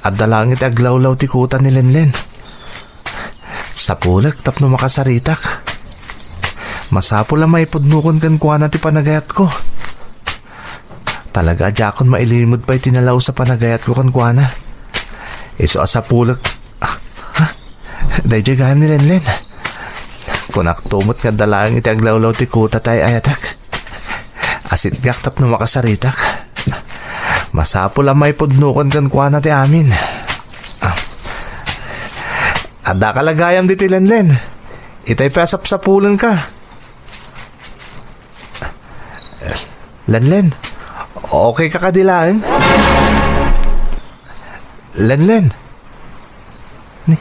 adda laeng iti aglawlaw ti kuta ni Lenlen. Sapulek tapno makasaritak. Masapul a maipudnokon kenkuana ti panagayatko. Talaga a diakon mailimud pay ti nalaus a panagayatko kenkuana. Isu a sapulek. Ah, ha? Daydiay gayam ni Lenlen. Kunakto met nga adda laeng iti aglawlaw ti kuta ti ay-ayatek. Asitgak tapno makasaritak. Masapul a maipudnokon kenkuana ti amin. Ah. Addaka la gayam ditoy, Lenlen. Itay pay a sapsapulenka. Lenlen, okay ka kadi laeng? Lenlen. Ni,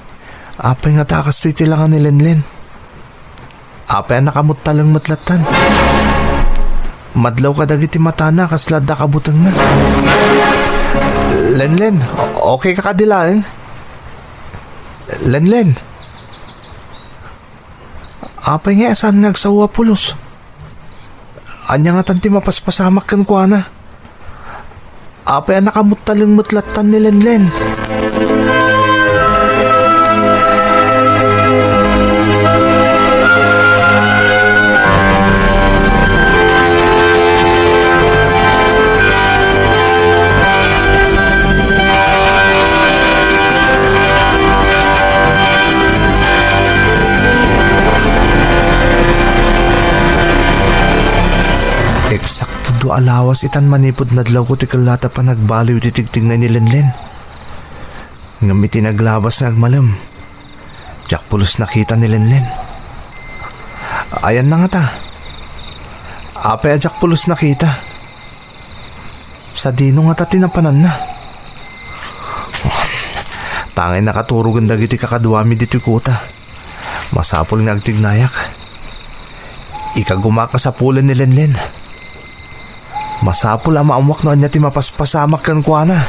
apay ngata a kastoy ti langa ni Lenlen? Apay a nakamuttaleng met lattan? Madlaw kadagiti matana kasla adda kabutengna. Lenlen, okay ka kadi laeng? Lenlen. Apay nga saan nga agsao a pulos? Ania ngatan ti mapaspasamak kenkuana? Apay a nakamuttaleng met lattan ni Lenlen? Eksakto a lawas itan manipud nadlawko ti kellata panagbaliw ti tigtignay ni Lenlen. Ngem iti naglabas nga agmalem, diak pulos nakita ni Lenlen. Ayanna ngata? Apay a diak pulos nakita? Sadino ngata ti napananna? Tangay nakaturogen dagiti kakaduami ditoy kuta. Masapul nga agtignayak. Ikaguma kasapulen ni Lenlen. Masapul a maammuak no ania ti mapaspasamak kenkuana.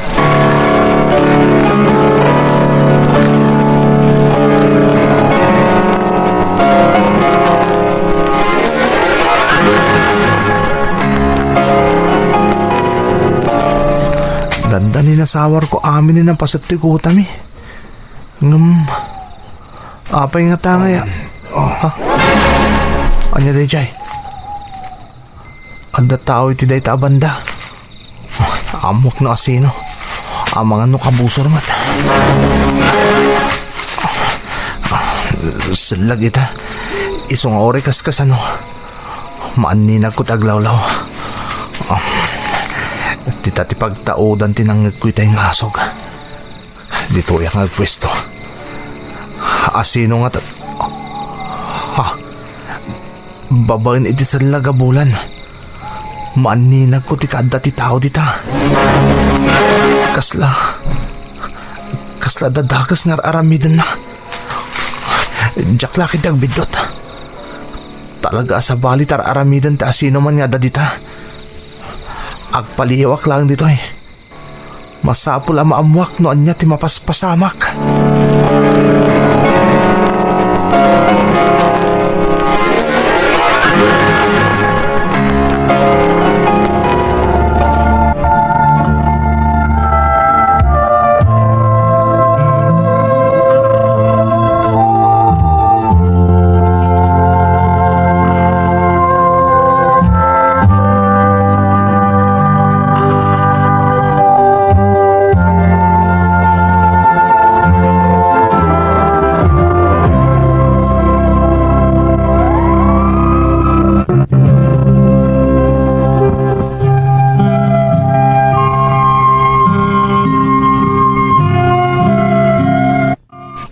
Dandani nasawarko amin ni napaset ti kutami. Ngem, apay nga tangay a-, ha? Ania daydiay? Adda tao iti dayta a banda. Ammoak no asino. Amangan no kabusor met. Sellag ita. Isu nga uray kaskasano, maanninagko ti aglawlaw. Dita ti pagtaudan ti nangngegko itay nga asog. Ditoyak nga agpuesto. Asino nga ta-, ha? Babaen iti sellag a bulan. Maanninagko ti kaadda ti tao dita. Kasla, kasla adda dakes nga ar-aramidenna. Diak la ketdi agbiddut. Talaga a sabali ti ar-aramiden ti asino man nga adda dita. Agpaliiwak laeng ditoy. Masapul a maammuak no ania ti mapaspasamak.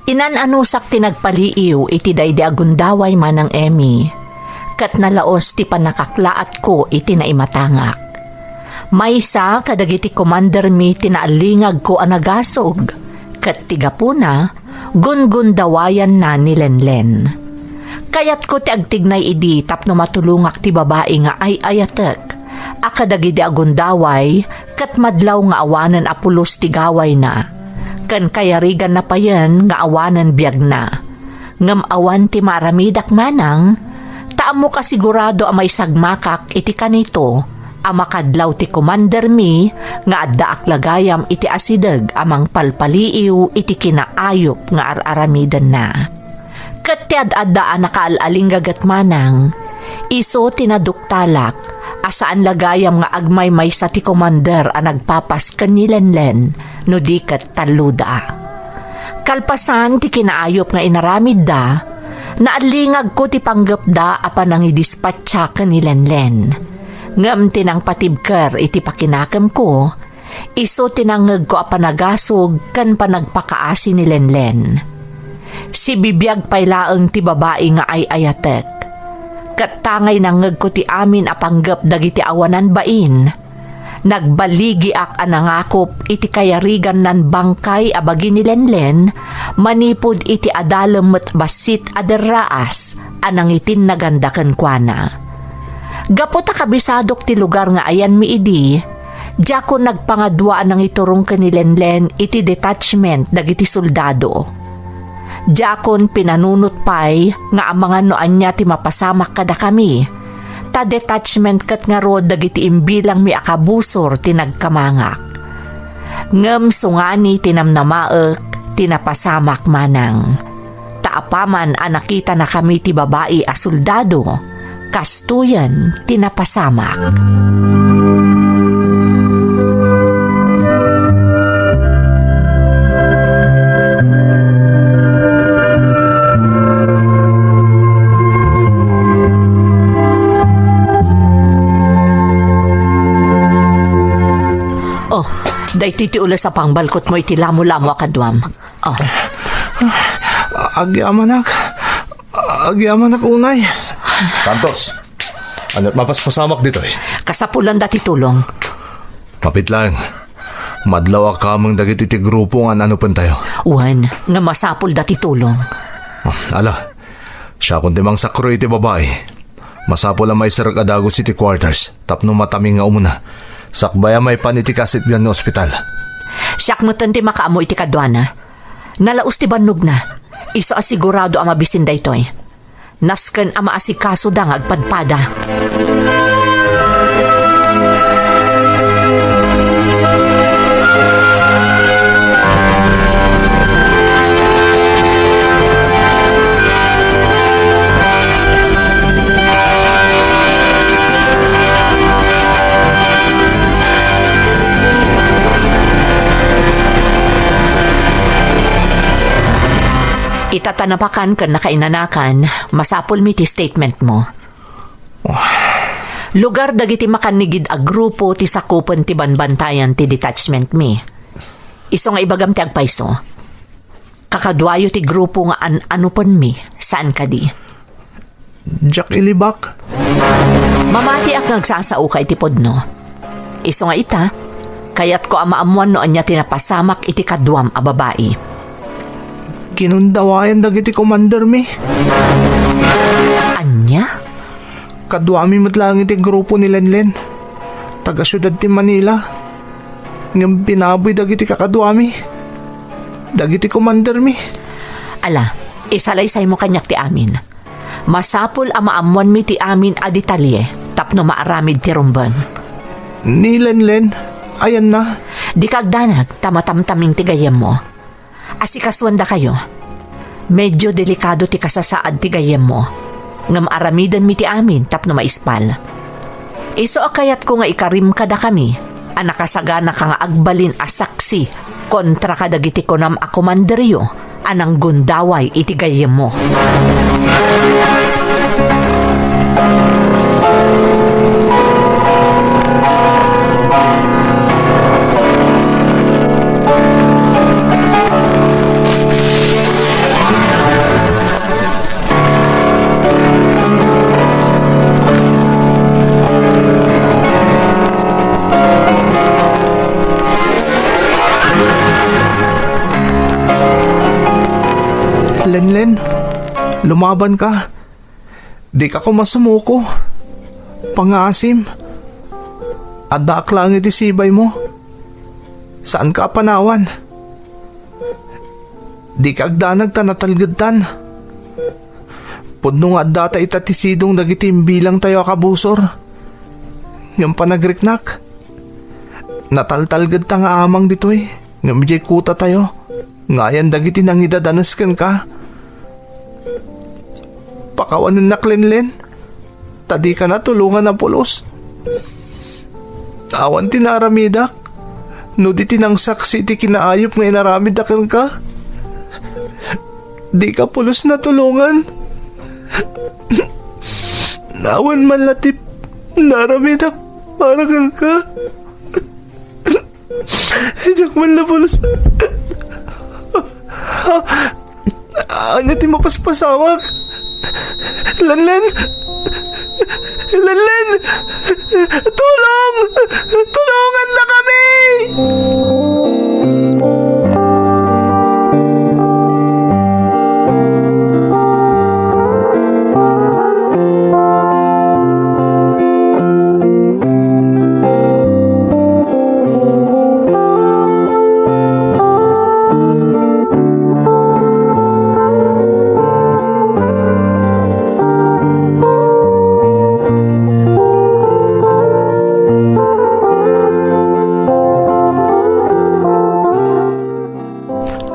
Inan-anusak ti nagpaliiw iti daydi a gundaway, Manang Emmy, ket nalaos ti pannakaklaatko iti naimatangak. Maysa kadagiti komandermi ti naallingagko a nagasog, ket ti gapuna, gungundawayanna ni Lenlen. Kayatko ti agtignay idi tapno matulongak ti babai nga ay-ayatek a kadagidi a gundaway ket madlaw nga awanen a pulos ti gawayna, ken kayariganna payen nga awanen biagna. Ngem awan ti maaramidak, Manang, ta ammok a sigurado a maisagmakak iti kanito a makadlaw ti komandermi nga addaak la gayam iti asideg a mangpalpaliiw iti kinaayup nga ar-aramidenna. Ket ti ad-adda a nakaal-alinggaget, Manang, isu ti naduktalak a saan la gayam nga agmaymaysa ti komander a nagpapas ken ni Lenlen no di ket talloda. Kalpasan ti kinaayup nga inaramidda, naallingagko ti panggepda a panangidispatsa ken ni Lenlen. Ngem ti nangpatibker iti pakinakemko, isu ti nangngegko a panagasog ken panagpakaasi ni Lenlen. Sibibiag pay laeng ti babai nga ay-ayatek. Ket tangay nangngegko ti amin a panggep dagiti awanan bain. Nagbaligiak a nangakop iti kayarigannan bangkay a bagi ni Lenlen manipud iti adalem met bassit a derraas a nangitinnaganda kenkuana. Gapu ta kabisadok ti lugar nga ayanmi idi, diakon nagpangadua a nangiturong ken ni Lenlen iti detachment dagiti soldado. Diakon pinanunot pay nga amangan no ania ti mapasamak kadakami, ta detachment ket ngarud dagiti imbilangmi a kabusor ti nagkamangak. Ngem sungani ti namnamaek ti napasamak, Manang. Ta apaman a nakitanakami ti babai a soldado, kastoyen ti napasamak. Daytoy ti ules a pangbalkotmo iti lamolamo a kaduam. Oh. Agyamanak. Agyamanak unay. Santos, ania't mapaspasamak ditoy? Kasapulanda ti tulong. Mapit laeng. Madlawakam dagiti ti grupo nga an-anupentayo. Wen, nga masapulda ti tulong. Ala, siakon ti mangsakruy iti babai. Masapul a maiserrek a dagus iti quarters tapno matami nga umuna. Sakbay a maipan iti kasitgan nga ospital. Siak metten ti makaammo iti kaduana. Nalaus ti bannogna. Isu a sigurado a mabisin daytoy. Nasken a maasikasoda nga agpadpada. Ita ta napakan ken nakainanakan, masapulmi ti statement mo. Lugar dagiti makannigid a grupo ti sakupen ti banbantayan ti detachment mi. Isu nga ibagam ti agpayso. Kakaduayo ti grupo nga an-anupenmi, saan kadi? Diak ilibak. Mamatiak nga agsasaoka iti pudno. Isu nga ita, kayatko a maammuan no ania ti napasamak iti kaduam a babai. Kinundawayan dagiti commander mi. Ania? Kaduami met laeng iti grupo ni Lenlen. Taga siudad ti Manila. Ngem binaboy dagiti kakaduami. Dagiti commander mi. Ala, isalaysaymo kaniak ti amin. Masapul a maammuanmi ti amin a detalye tapno maaramid ti rumbeng. Ni Lenlen, ayanna? Dika agdanag ta matamtaming ti gayyemmo. Asikasuendakayo. Medio delikado ti kasasaad ti gayyemmo. Ngem aramidenmi ti amin tapno maispal. Isu a kayatko nga ikarim kadakami a nakasaganaka nga agbalin a saksi kontra kadagiti kunam a komanderyo a nanggundaway iti gayyemmo. Lenlen, lumabanka. Dika koma sumuko. Pangaasim. Addaak laeng iti sibaymo. Saanka a panawan. Dika agdanag ta natalgedtan. Pudno nga addata ita ti sidong dagiti imbilangtayo a kabusor. Ngem panagriknak, nataltalgedta nga amang ditoy, ngem idiay kutatayo, nga ayan dagiti nangidadanes kenka. Pakawanennak, Lenlen. Ta dika natulongan a pulos. Awan ti naaramidak no di ti nangsaksi ti kinaayup nga inaramidda kenka. Dika pulos natulongan. Awan man la ti naaramidak para kenka. Diak man la pulos. Ania ti mapaspasamak? Lenlen! Lenlen! Tulong! Tulongandakami!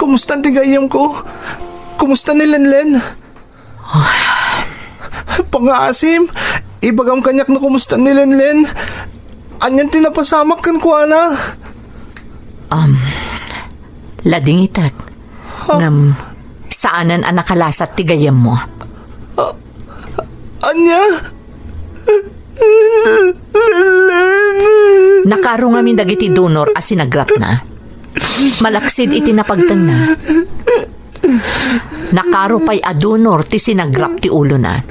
Kumusta ti gayyemko? Kumusta ni Lenlen? Pangaasim, ibagam kaniak no kumusta ni Lenlen. Anian ti napasamak kenkuana? Um, ladingitek. Ha? Ngem, saanen a nakalasat ti gayyemmo. Ah, ania? Lenlen. Nakaro ngamin dagiti donor a sinagrapna. Malaksid iti napagtengna, nakaro pay a donor ti sinagrap ti ulona.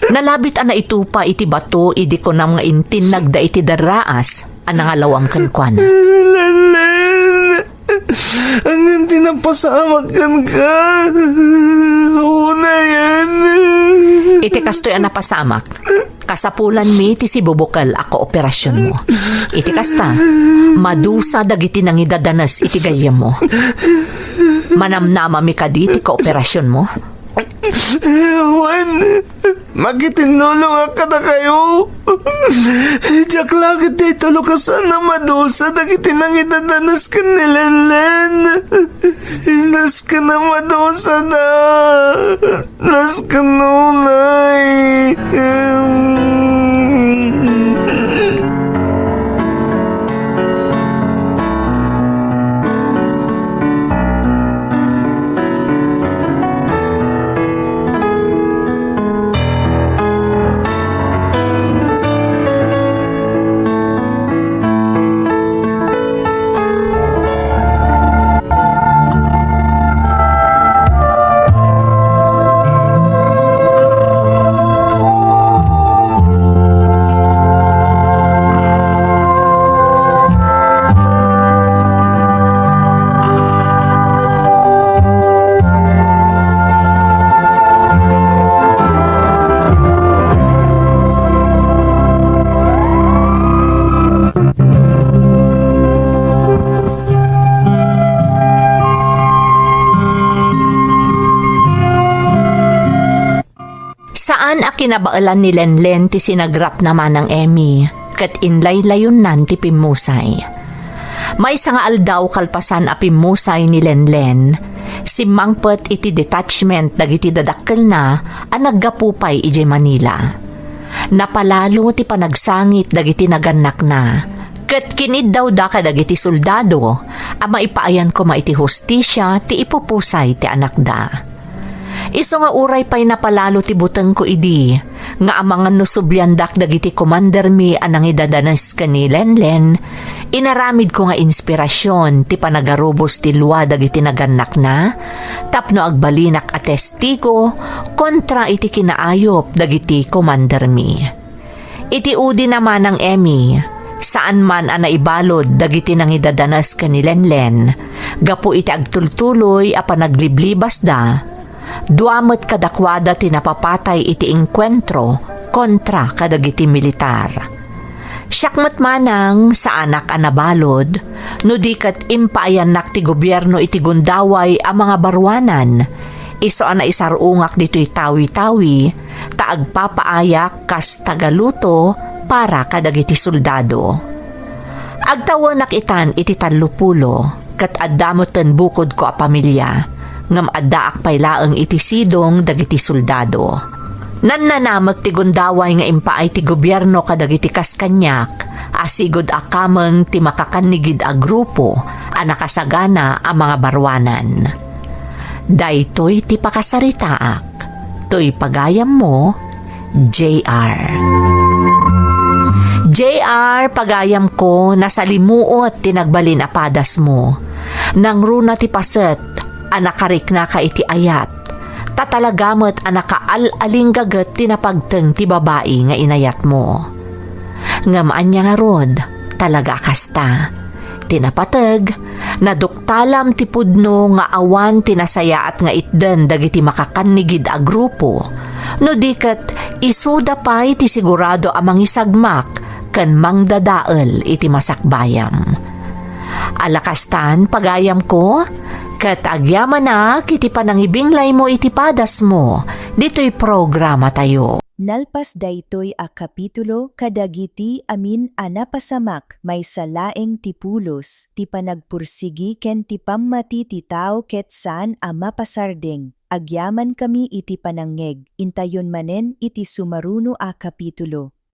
Nalabit a naitupa iti bato idi kunam nga intinnagda iti darraas a nangalawang kenkuana. Lenlen! Ngem ti napasamak kenka, unayen. Iti kastoy a napasamak, kasapulanmi ti sibubukel a kooperasionmo. Iti kasta, madusa dagiti nangidadanes iti gayyemmo. Manamnamami kadi ti kooperasionmo? Awan, makitinnulongak kadakayo. Diak la ketdi tulokasana madusa dagiti nangidadanes ken ni Lenlen. Nasken a madusada. Nasken unay. Saan a kinabaelan ni Lenlen ti sinagrapna, Manang Emmy, ket inlaylayonnan ti pimmusay. Maysa nga aldaw kalpasan a pimmusay ni Lenlen, simmangpet iti detachment dagiti dadakkelna a naggapu pay idiay Manila. Napalalo ti panagsangit dagiti nagannakna, ket kiniddawda kadagiti soldado a maipaayan koma iti hustisia ti ipupusay ti anakda. Isu nga uray pay napalalo ti butengko idi, nga amangan no subliandak dagiti komandermi a nangidadanes ken ni Lenlen, inaramidko nga inspirasion ti panagarubos ti lua dagiti nagannakna tapno agbalinak a testigo kontra iti kinaayup dagiti komandermi. Iti udina, Manang Emmy, saan man a naibalud dagiti nangidadanes ken ni Lenlen gapu iti agtultuloy a panagliblibasda. Dua met kadakuada ti napapatay iti engkuentro kontra kadagiti militar. Siak met, Manang, saanak a nabalud, no di ket impaayannak ti gobierno iti gundaway a mga baruanan, isu a naisar-ungak ditoy Tawi-Tawi, ta agpapaayak kas tagaluto para kadagiti soldado. Agtawenak itan iti tallopulo, ket adda metten bukodko a pamilia, ngem addaak pay laeng iti sidong dagiti soldado. Nannanamek ti gundaway nga impaay ti gobierno kadagiti kas kaniak, a sigud a kameng ti makakannigid a grupo a nakasagana a mga baruanan. Daytoy ti pakasaritaak. Toy pagayammo, J R. J R, pagayamko, nasalimuot ti nagbalin a padasmo. Nangruna ti paset a nakariknaka iti ayat, ta talaga met a nakaal-alinggaget ti napagteng ti babai nga inayatmo. Ngem ania ngarud, talaga a kasta. Ti napateg, naduktalam ti pudno nga awan ti nasayaat nga itden dagiti makakannigid a grupo, no di ket isuda pay ti sigurado a mangisagmak ken mangdadael iti masakbayam. Ala kastan, pagayamko, ket agyamanak iti panangibinglaymo iti padasmo ditoy programatayo. Nalpas daytoy a kapitulo, kadagiti amin a napasamak, maysa laeng ti pulos, ti panagpursigi ken ti pammati ti tao ket saan a mapasardeng. Agyamankami iti panangngeg. Intayon manen iti sumaruno a kapitulo.